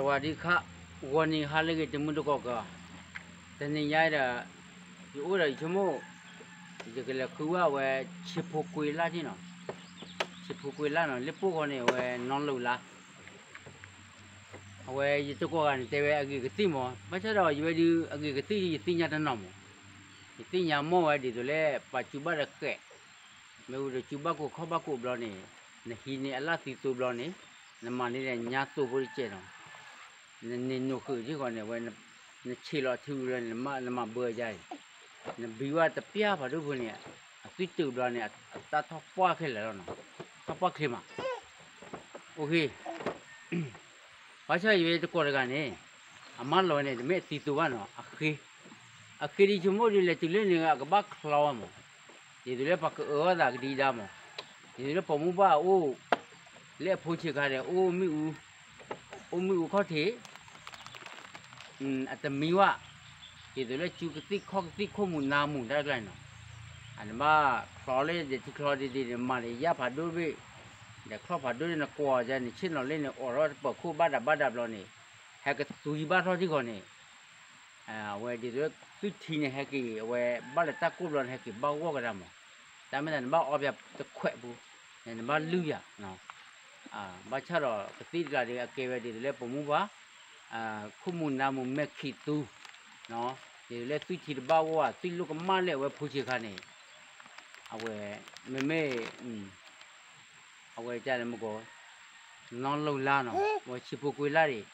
ဝၤဒံခါ, ဂီၤနံၤဟါလၢအဂ့ၤ တမုၢ်တကိးကီး, တနံၤညါဒီး ယအိၣ်ဒီးယဆိကမိၣ် ယကလဲၤဃုဝဲ ဆ့ဖိကွ့လၢ်ထံနီၤ, ဆ့ဖိကွ့လၢ်နီၤ လၢပှိၢ်ဃီန့ၣ် အဝဲနီၢ်လိၤလါ, အဝဲယတကိးဂၤန့ၣ် တဲဝဲအဂ့ၤကသံၣ်မး, ဘၣ်ဆၣ်ဒီးယဝဲဒုး အဂ့ၤကသံၣ်ဒုး ယသ့ၣ်ညါတနီၤမး, ယသ့ၣ်ညါမီၢ်ဝဲဒ်သိးလၢ ပှၤစူၤဘၣ်ဒီးဃဲး မ့ၢ်ဝံၤဒီးစူၤဘၣ်ကိၢ်ခီၣ်ဘၣ်ကိၢ်ဘျီန့ၣ်, နဟံးန့ၢ်အလၣ်သံသိဘျီန့ၣ်, နမၤန့ၢ်ဒီးညါသိဖိတကဲးနီၤ, နန့ၢ်နိၣ်ဃုာ်ထံဃီန့ၣ် အဝဲ နဆံးလီၤထံဝံၤလီၤန့ၣ် နမၤဘၢယါအံၤ, နဘံဝဲတပျၢ်ဖးဒိၣ်ဖိန့ၣ်, အသွံၣ်တုၤဘျီန့ၣ် အတၢ်ထီၣ်ပှၢ်ခဲလၢာ်လီၤနီၤ, ထီၣ်ပှၢ်ချ့မး, အိၣ်ခ့ ဘၣ်ဆၣ်ယဝဲတကိးတဂၤန့ၣ်, အမါလီၤဝဲန့ၣ် တမ့ၢ်အသံသိဘၣ်နီၤ, အဃ့, အဃ့ဒ်ဆိကမိၣ်ဒ်လဲၣ်တုၤလၢန့ၣ် အကဘၣ်ချီဝဲမး, ဒ်သိးလၢပှၤကအၢအီၣ်သးကဒံကဒါမး, ဒ်သိးလၢပိာ်မုၣ်ဘၣ်အအိၣ်, လၢအဖိဆံးခါန့ၣ် အိၣ်မ့ၣ်အူ, အိၣ်မ့ၣ်အူခီၣ်ထံး အတမံဝဲ, ဒ်သိးလၢစူၤကသံၣ်ခီၣ်ကသံၣ်ခိၣ်မူၤနါမူၤတၢ်တကျါန့ၣ်နီၤ, အနဘၣ်ချီလၢဒဲးထံချီဒ်ဒ်န့ၣ် မၤန့ၣ်ယၣ်ဖးဒိၣ်တဘ့ၣ်, ဒီးချီၣ်ဖးဒိၣ်န့ၣ် နကွီၢ်ယါန့ၣ် ဆ့ၣ်နီၤလ့န့ၣ် အိးထီၣ်တပၢၤခိၣ်ဘၣ်ဒၣ်ဘၣ်ဒၣ်ဘျီန့ၣ်, ဟဲကသွံဘၣ်ထီၣ်ထံဃီန့ၣ်, အဝဲဒ်သိးလၢသွံၣ်ထံန့ၣ် ဟဲက့ၤ အဝဲဘၣ်လၢတၢ်ကိၢ်ဘျီန့ၣ် ဟဲက့ၤဘၣ်ဂီၢ်ကဒါမး, တၢ်မ့ၢ်သးနဘၣ်အီပၠးတခွဲးပူၤ, နဘၣ်လုၢ်ယၤ ဘၣ်ဆၣ်ဒီးကသံၣ်တကျါဒီး အကဲဝဲဒ်သိးလၢပိာ်မုၣ်ပှၢ်, ခိၣ်မူၤနါမူၤမဲာ်ခံးသူ, ဒ်သိးလၢသွံၣ်ထံတဘၣ်ဂီၢ် သွံၣ်လိၣ်ကမၣ်လၢအဝဲဖိဆံးခါန့ၣ်, အဝဲ, မ့မ့ၢ်, အဝဲကန့ၣ်မ့ၢ်ကီး, နီၢ်လိၤလါနီၤ အဝဲဆ့ဖိကွ့လၢ်န့ၣ်,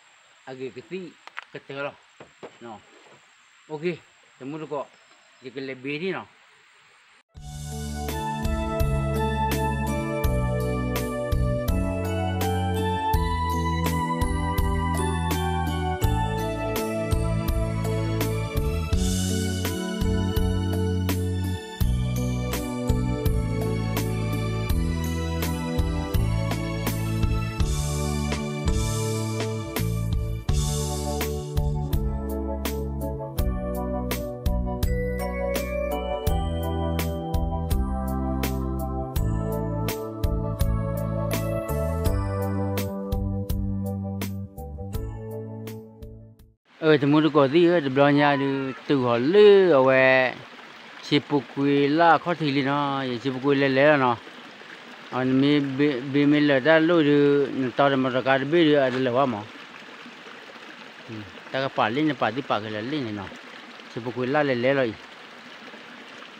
အဂ့ၤကသံၣ်ကတၢၢ်လီၤ, အိၣ်ခ့, တမုၢ်တကိး, ယကလဲၤဘ့န့ၣ်နီၤ. အၢ တမုၢ်တကိးသ့ၣ်ဧၢ, တဘျီညါဒုး တုၤဃီၤလၢအဝဲ ဆ့ဖိကွ့လၢ်အခီၣ်ထံးလံနီၤ, ယဆ့ဖိကွ့လဲၤလဲၤလီၤနီၤ, နမ့ၢ်ဘ့မ့ၢ်လၢာ်တၢ်လိၣ်ဒုး နတီဒီးမီတီကါတဘ့ၣ်ဒုး အတလၢာ်ဝဲမး, တၢ်ကပာ်လံန့ၣ် ပာ်သံပာ်ကလဲၤလံန့ၣ်နီၤ, ဆ့ဖိကွ့လၢ်လဲၤလဲၤလီၤ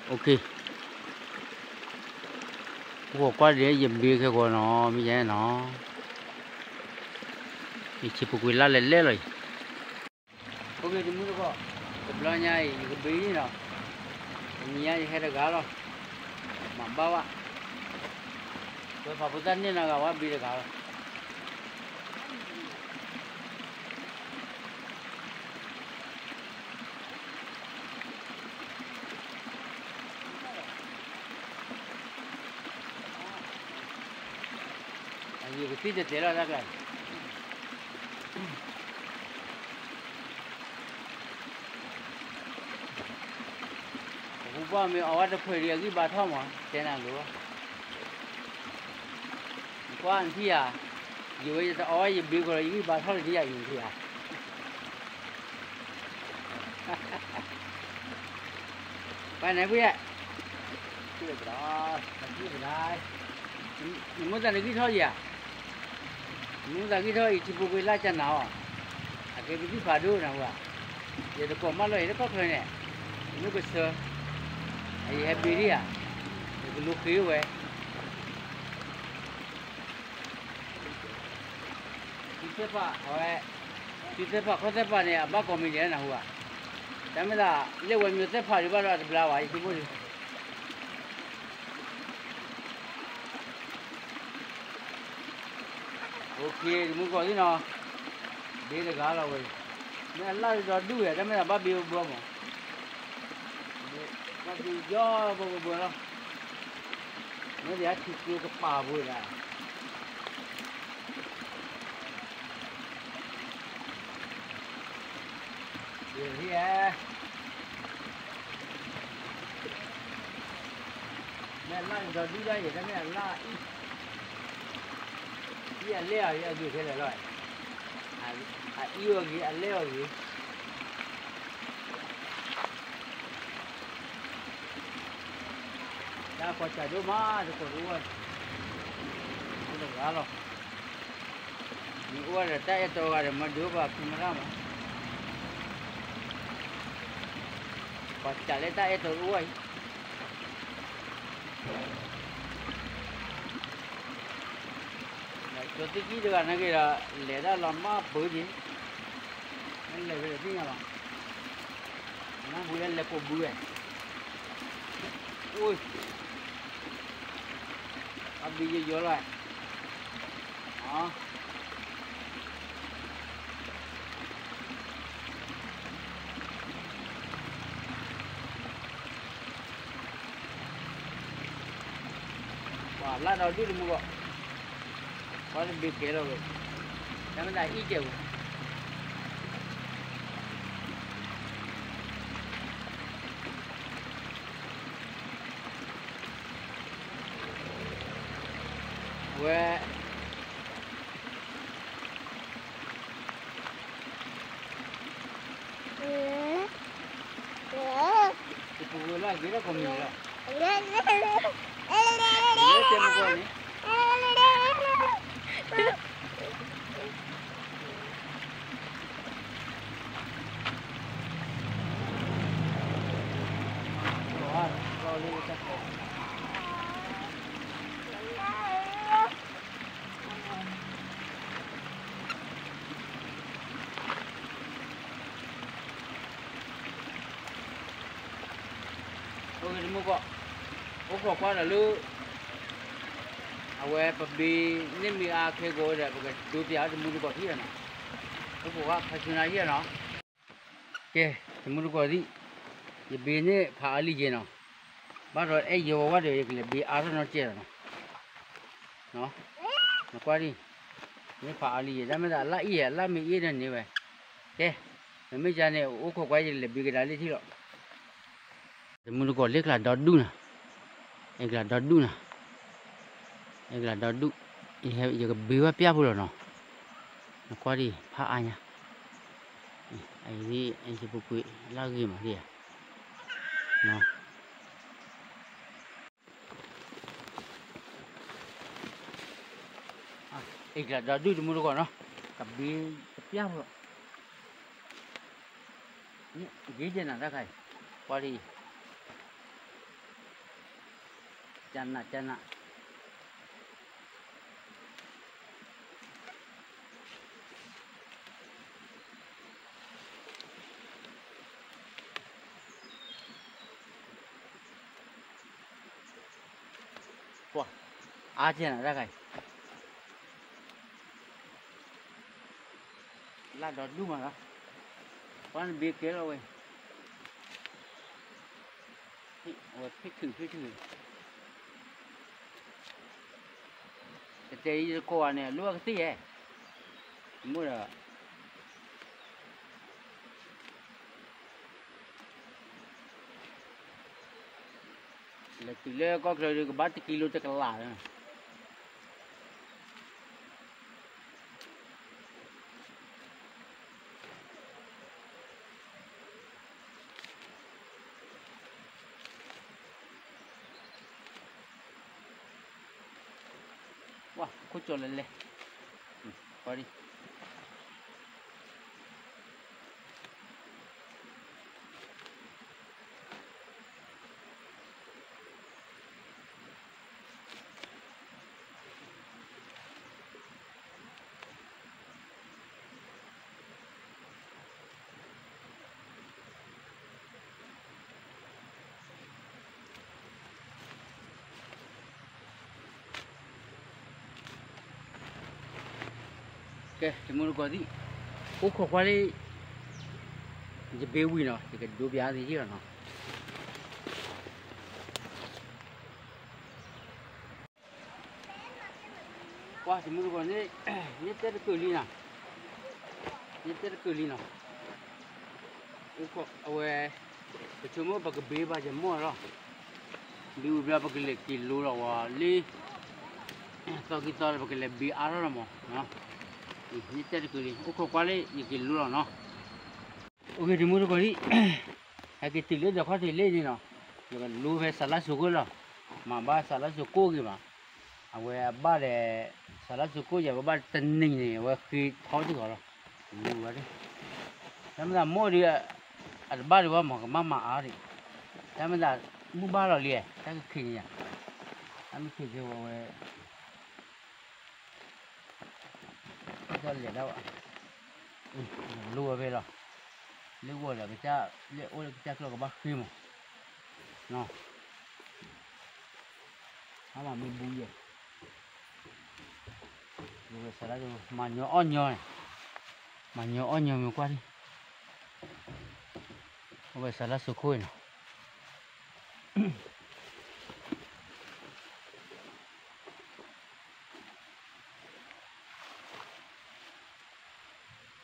အံၤ, အိၣ်ခ့ ပကွၢ်ဒ်ယဘ့ခဲဂီၤနီၤ မ့ၢ်ယဲနီၤ, ယဆ့ဖိကွ့လၢ်လဲၤလဲၤလီၤအံၤ, အိၣ်ခ့ တမုၢ်တကိး, တဘျီညါအံၤ ယကဘ့လံနီၤ, တနံၤညါယဟဲတဂၤလီၤ, မၤဘၣ်ဝဲ, ပှၤဖးဖိသၣ်န့ၢ်နီတဂၤဝဲ ဘ့တဂၤလီၤ. အဂ့ၤကသံၣ်တတဲလီၤတၢ်ကျါ, ပပှၢ်မ့ၢ်အီဝဲတခွဲးဒီး အဂံၢ်ဘါထီၣ်မး တဲနၤလိၤ, ကွၢ်နထံၣ်ဧါ, ယဝဲယတအီဝဲယဘ့ကီးလီၤ ယဂံၢ်ဘါထီၣ်လၢနယၤအံၤနထံၣ်ဧါ. ပှၤန့ၣ်ပှၤ, နမိၣ်သးနဂံၢ်ထီၣ်ယၤ, နမိၣ်သးဂံၢ်ထီၣ်အံၤ ဆ့ဖိကွ့လၢ်ကနၤအီၤ, အကဲပသံၣ်ဖးဒိၣ်နၢ်ဟူဧါ, ယတကိးမၣ်လီၤအံၤတခီၣ်ချၢန့ၣ်, နကစၢၤ, အယဟဲဘ့ဒံဧါ, ယကလိဃ့ဝဲ သုသ့ၣ်ဖး, အဝဲ, သုသ့ၣ်ဖးခီၣ်သ့ၣ်ဖးန့ၣ် အဘၣ်ကိးမံၤဒဲးနၢ်ဟူဧါ, တၢ်မ့ၢ်သး လၢဝဲမ့ၢ်သ့ၣ်ဖးဒံးဘၣ်ဒီး အတဘျါဘၣ် ယဆိကမိၣ်ဒံး အိၣ်ခ့ တမုၢ်တကိးသ့ၣ်နီၤ, ဘ့တဂၤလီၤဝဲ, မ့ၢ်အလၣ်ဒီဒူၣ်ဝဲ တၢ်မ့ၢ်သးဘၣ်ဘ့ဘှီမး, ဘၣ်ဘ့ယီဘှီဘှီလီၤ, မ့ၢ်ဒ်အထံကျိကပာ်ပူၤဒၣ် ယဟံၣ်ဧါ, မ့ၢ်အလၣ်ဒီဒူၣ်ဒၣ်ယဲ တၢ်မ့ၢ်အလၣ်အံၤ, အံၤအလဲၢ်အီၤ ယအဂ့ၤခဲလၢာ်လီၤ, အအံၣ်အီၤဂ့ၤ အလဲၢ်အီၤဂ့ၤ, တၢ်ကီၢ်စးဒိၣ်မး တကိးတအိၣ်, တဂၤလီၤ, မ့ၢ်အိၣ်ဒီးတၢ်အဲၣ်တီဂၤဒီး မၤဒုးဘၣ်ဖံးမၤတၢ်မး, ကီၢ်စးလၢတၢ်အဲၣ်တီတအိၣ်အံၤ ကၠီသ့ၣ်ကံၣ်တဂၤနာ်က့ၤဒီး လဲၤတၢ်လီၤမၢ်ပၢၤက့ၤ, လဲၤဝဲဒီးသ့ၣ်ညါလီၤ, နၢ်ဟူလၢလဲၤကိးဘုဝဲ, အိၣ်, အဘံယယီလီၤ, ပှၤလၢဒီဒူၣ်တမူဘၣ်, ပှၤတဘ့ၣ်ကဲလီၤဝဲ, တၢ်မ့ၢ်ဒၣ်အံၣ်ကဲးပူၤ ဝဲ တပူၤဝဲလၢအဂ့ၤလၢကီၢ်မံၤလီၤ, တဲမကီၢ်န့ၣ် အိၣ်ဂ့ၤတမူကီၢ်, အိၣ်ခိးကွၢ်ဒီးလၢ အဝဲပဘ့ၣ်န့ၣ်မ့ၢ်အါခဲကိးဒီး ပကဒိးပၠးအီၤတမူတကီၢ်ထံၣ်လီၤနီၤ, အိၣ်ခိးကွၢ်ခါဆူညါဟံၣ်လီၤနီၤ, ကဲ, တမူတကီၢ်သံၣ်, ယဘ့ၣ်န့ၣ်ဖးအါလံက့ၤနီၤ, ဘၣ်ဒီးအဲၣ်ယဝဲဝဲဒီး ယကလဲၤဘ့ၣ်အါထီၣ်နီတစဲးလီၤနီၤ, နကွၢ်ဒံး, န့ၣ်ဖးအါလံယဲ တၢ်မ့ၢ်သးအလၣ်အံၣ် အလၣ်မ့ၢ်အ့ၣ်ဒီးန့ၢ်ဝဲ, ကဲ, မ့မ့ၢ်ယၤန့ၣ် အိၣ်ခိးကွၢ်ယလဲၤဘ့ၣ်ကဒါလံထံၣ်လီၤ, တမူတကီၢ်လၢကျးဒီဒူၣ်နီၤ, အဲကျးဒီဒူၣ်နီၤ, အဲကျးဒီဒူၣ်, ယကဘ့ၣ်ဝဲပျၢ်ဖိလီၤနီၤ, နကွၢ်ဒံး ဖးအါညါ, အံၤ ယပူၤကွံာ်လၢဂ့ၤမးဒံးဧါ အဲကျးဒီဒူၣ်တမူတကီၢ်နီၤ, ကဘ့ၣ်ကပျၢ်ဖိလီၤ, ဂ့ၤကဲနၤတၢ်ခါအံၤ, ကွၢ်ဒံး, ကနးကနး ပှၤ, အါကဲနၤတၢ်ခါအံၤ, လၢဒီဒူၣ်မးလီၤ, ပှၤနဘ့ၣ်ကဲလီၤဝဲ, အဝဲဖ့ၣ်ထုးဖ့ၣ်ထုး, တတဲအံၤတကိးဂၤန့ၣ် အလိၣ်အကသ့ၣ်ယဲၢ်, မ့ၢ်ဒီး လဲၤတုၤလၢကီၢ်ချၢဒီး ကဘၣ်တကံလိတကလးလီၤ. ဝါ ခိၣ်ကၠီၤလဲၤလဲၤ, ပှၤဒံး ကဲ တမူတကိးသံၣ်, အိၣ်ခိးကွၢ်လၢ ယဘ့ဝံၤနီၤ ယကဒိပျးသ့ၣ်ဟံၣ်လီၤနီၤ. ကွၢ်တမူတကိးန့ၣ်, န့ၣ်တဲတကၢၢ်လံနီၤ, န့ၣ်တဲတကၢၢ်လံနီၤ. အဝဲ ပဆိကမိၣ်ပကဘ့ဘၣ်ယမိၢ်လီၤ. ဘ့ဝံၤဘျီပကလဲၤက့ၤလိလီၤဝဲလၢ သီခံသီလၢပကလဲၤဘ့အါထီၣ်လီၤမး. နတဲတကုာ်လံ အိၣ်ခိးကွၢ်လၢယက့ၤလူလီၤနီၤ. အိၣ်က့ၤ တမူတကိးလံ, ဟဲက့ၤတုၤလၢဒီးခီၣ်ထံးလၢန့ၣ်နီၤ, ယကလူဖဲစးလါစိၤခိၣ်လီၤ, မၤဘၣ်စးလါစိၤကိၣ်ဂ့ၤမး, အဝဲအဘၣ်ဒီး စးလါစိၤကိၣ်ယၤ ပဘၣ်တနံၤန့ၣ် အဝဲဃ့ထီၣ်တဂီၤလီၤ, လူဝဲဒၣ်, တၢ်မ့ၢ်သးမိၢ်ဒီး အတဘၣ်ဒံးဘၣ်မး ကမၣ်မၤအါဒံး, တၢ်မ့ၢ်သးမုၢ်ဘၣ်လီၤလံ, တၢ်ကခံးန့ၣ်ယၤ, တၢ်မ့ၢ်ခံးက့ၤဝဲဝဲ တၢ်လဲၤဒၣ်ဝဲ, လူဝဲဖဲလီၤ, လၢဂီၤဒီးကစၢ်, လၢအိၣ်လၢကစၢ်ကျီၢ်ကဘၣ်ဃ့မး, နီၤ, ဟါမးမ့ၢ်ဘူယဲၢ်, စးလါစိၤ မၤညီအီၣ်ညီန့ၣ်, မၤညီအီၣ်ညီမ့ၢ်ကွၢ်ဒံး, အဝဲစးလါစိၤခိၣ်အံၤနီၤ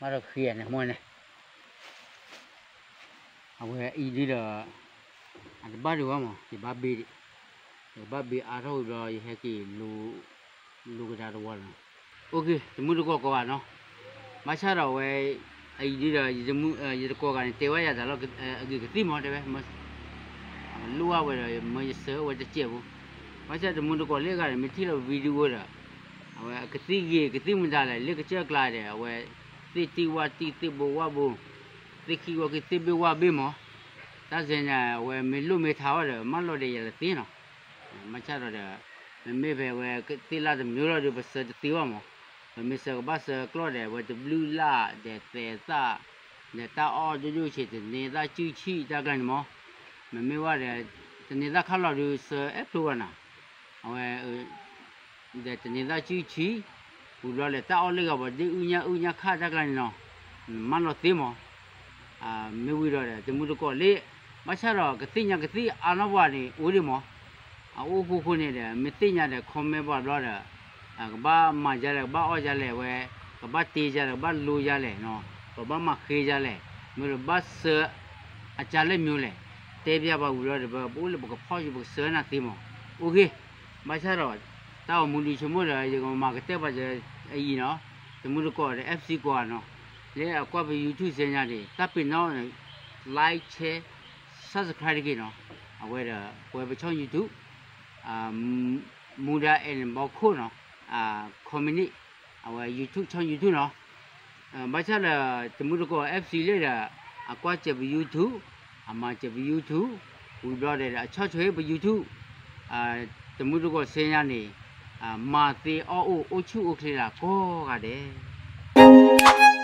မၤဒီးဃ့န့ၣ်မိၢ်န့ၣ်, အဝဲအံၤဒ်ဒီး အတဘၣ်ဒံးဘၣ်မး ယဘၣ်ဘ့ဒံး, ယကဘၣ်ဘ့အါထီၣ်ဝံၤဘျီ ယဟဲက့ၤ လူကဒါတဝီလီၤ, အိၣ်က့ၤ တမူတကိးကိးဂၤနီၤ, ဘၣ်ဆၣ်ဒီးအဝဲ အံၤဒ်ဒီး ယတကိးဂၤန့ၣ် တဲဝဲယၤတၢ်လီၤ, အဂ့ၤကသံၣ်မး တဲဝဲ လိၣ်ဝဲဒီး မ့ၢ်ယဆၢဝဲတစဲးဖိ, ဘၣ်ဆၣ်တမူတကိးလၢအဂၤန့ၣ် မ့ၢ်ထံၣ်လီၤ video ဒီး အဝဲအကသံၣ်ဂ့ၤ ကသံၣ်မတၤလဲၣ် လၢကစၢၢ်ကျါဒီး အဝဲ သ့ၣ်တံၢ်ဝၣ်တံၢ် သ့ၣ်ဘိဝၣ်ဘိ, သ့ၣ်ခံဝၣ်ခံ သ့ၣ်ဘ့ၣ်ဝၣ်ဘ့ၣ်မး, တၢ်စဲန့ၣ် အဝဲမ့ၢ်လိၣ်မ့ၢ်ထါအီၤဒီး မၢလီၤဒီးယၤလၢသ့နီၤ, ဘၣ်ဆၣ်ဒီး မ့မ့ၢ်ဖဲဝဲသ့ၣ်လၢ်တမံၤလီၤဒီး ပဆၢတသ့ဘၣ်မး, ပမ့ၢ်ဆၢကဘၣ်ဆၢကျီၢ်ဒီး အဝဲတဘျုးလၢ်ဒီးသဲးသၣ် ဒီးတၢ်အီၣ်ဒိၣ်ဒိၣ်ဆံး တန့ၤသၣ်စုဆံၣ်တၢ်ကျါန့ၣ်မး, မ့မ့ၢ်ဝဲဒီး တန့ၤသၣ်ခါလီၤဒုး ဆၢအဲၣ်ဖျိဝဲနၤ, အဝဲ ဒီးတန့ၤသၣ်စုဆံၣ်, ဝံၤဘျီဒီး တၢ်အီၣ်လၢဂၤဘၣ်ဒ်အုၣ်ညၣ်အုၣ်ညၣ်ခၣ်တၢ်ကျါန့ၣ်နီၤ, မၢလီၤသ့မး, မ့ၢ်ဝံၤဒီး တမူတကိးလၢ ဘၣ်ဆၣ်ဒီးကသ့ၣ်ညါကသံၣ်အါနီၢ်ပှၤန့ၣ် အိၣ်ဒံးမး, အအိၣ်ဃိဃိန့ၣ်ဒီး မ့ၢ်သ့ၣ်ညါဒီး comment ပှၤဘျီဒီး ကဘၣ်မၤယၤလဲၣ် ကဘၣ်အီၣ်ယၤလဲၣ်ဝဲ, ကဘၣ်တ့ယၤလဲၣ် ကဘၣ်လိယၤလဲၣ်နီၤ, ပဘၣ်မၤဃ့ယၤလဲၣ်, မ့ၢ်ဒီးဘၣ်ဆၢ အကါလဲၣ်မ့ၢ်လဲၣ်, တဲပျးပှၤဝံၤလီၤဒီး ပအိၣ်လၢပကဖီၣ်ယံၤ ပကဆၢနၤသ့မး, အိၣ်ဂ့ၤ, ဘၣ်ဆၣ်ဒီး တၢ်အိၣ်မူဒုဆိကမိၣ်ဒီး ယကမၤကတၢၢ်ပှၤအံၤနီၤ, တမူတကိးဒီး FC ကိးဂၤနီၤ, လၢအကွၢ်ပ YouTube စဲညါန့ၣ် တၢ်ပ့ၤနီၣ်န့ၣ် like share subscribe တက့ၢ်နီၤ, အဝဲဒီး ပဝဲပ channel YouTube Muda and Bawkhol နီၤ, community အဝဲ YouTube channel YouTube နီၤ, ဘၣ်ဆၣ်လၢ တမူတကိး FC လၢဒီး အကွၢ်စဲးပ YouTube, အမၤစဲးပ YouTube, ဝံၤဘျီဒီး အဆီၣ်ထွဲပ YouTube, တမူတကိးစဲညါန့ၣ် မၤသ့အီၣ်အိၣ် အိၣ်ဆူၣ်အိၣ်ချ့လၢကိးဂၤဒဲး